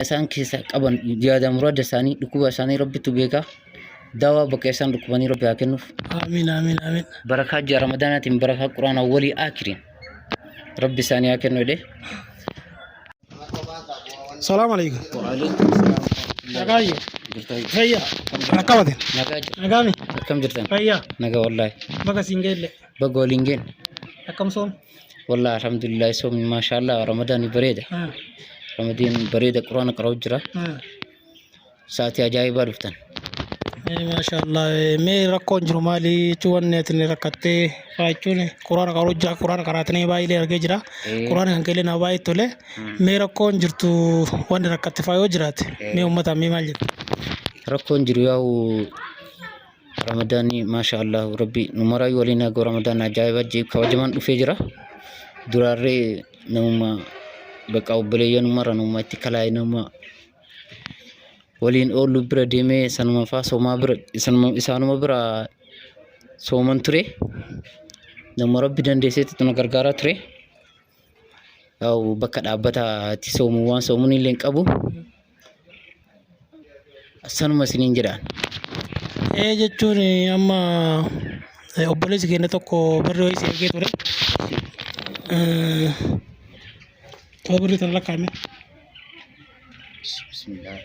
Isaan keessa qaban yaada muraada isaanii dhukkuba isaanii Rabbitu beeka. Dawaa bakka isaan dhukkubanii Rabbi haa kennuuf. Amiin amiin amiin. Barakaa ji'a Ramadaanaatiin barakaa Quraana walii akiriin Rabbi isaanii haa kennu jedhee. Salaam alaikum. Nagaayyo. Fayyaa. Akkam ati? Nagaa jira. Nagaami. Akkam jirtan? Fayyaa. Nagaa wallaahi. Baga siin geelle. Baga waliin geenne. Akkam soom? Wallaahi alhamdulillah soomni maashaallah Ramadaani bareeda. Ramadaan bareeda Quraana qara'u jira. Sa'aatii ajaa'ibaa dhuftan. Maashaallah mee rakkoon jiru maali jechuun wanni ati rakkattee faa jechuun quraana qara'u jira quraana qaraatanii baay'ee argee jira. Quraana kan keellee nama baay'ee tole. Mee rakkoon jirtu wanni rakkatte faa yoo jiraate mee uummataan mee maal jettu? Rakkoon jiru yaa'u Ramadaanni maasha Allah rabbi nu maraayyuu waliin haa ga'u Ramadaan ajaa'iba jee kabajamaan dhufee jira. Duraarree namuma bakka obboleeyyan mara namuma itti kalaa'e nama waliin oolu bira deemee sanuma faa soomaa bira isanuma isaanuma bira sooman ture. Nama rabbi dandeesseetti nu gargaaraa ture. Yaa'u bakka dhaabbataa itti soomu waan soomuun illee hin qabu. Sanuma isiniin jedhaan. Ee jechuun amma obboleessi keenya tokko birrii wayii si ergee ture. Too birrii tana lakkaa'ame. Bismillah.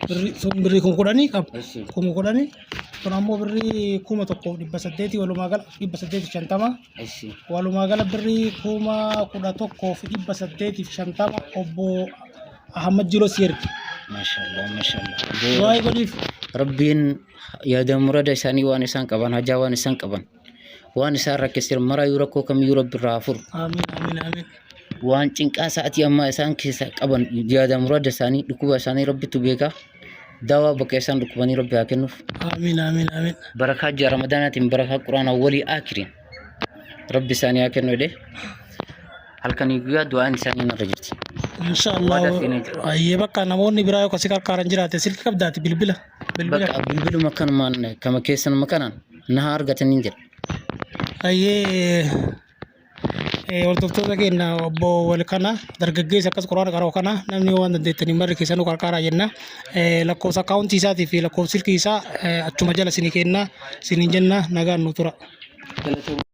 Birrii sun birrii 10,000 qaba. Eshi. 10,000 kun ammoo birrii 1,800 walumaa gala 850. Eshi. Walumaa gala birrii 11,850 obbo Ahmad Jiloo si erge. Mashallah mashallah. Du'aa godhiif. Rabbiin yaada murada isaanii waan isaan qaban hajaa waan isaan qaban waan isaan rakkise marayyuu rakkoo kamiyyuu rabbi irraa haa furu. Amiin amiin amiin. Waan cinqaa sa'atii ammaa isaan keessa qaban yaada murada isaanii dhukkuba isaanii rabbitu beeka. Dawaa bakka isaan dhukkubanii rabbi haa kennuuf. Amiin amiin amiin. Barakaa ji'a Ramadaanaatiin barakaa Quraana walii akiriin rabbi isaanii haa kennu jedhee halkanii guyyaa du'aan isaanii narra jirti. Inshaallah. Waadaa seenee jira. Ayyee bakka namoonni biraa yoo kasi qarqaaran jiraate silkii qabdaati bilbila. Bilbila. Bakka bilbiluma kanumaan kama keessanuma kanaan na haa argataniin jedha. Ayyee hordoftoota keenya obbo wal kana dargaggeessa akkas quraana qara'u kana namni waan dandeettaniin marri keessan nu qarqaaraa jenna. Lakkoofsa akkaawuntii isaatii fi lakkoofsa silkii isaa achuma jala isinii kenna isiniin jenna nagaan nu tura. Galatoomii.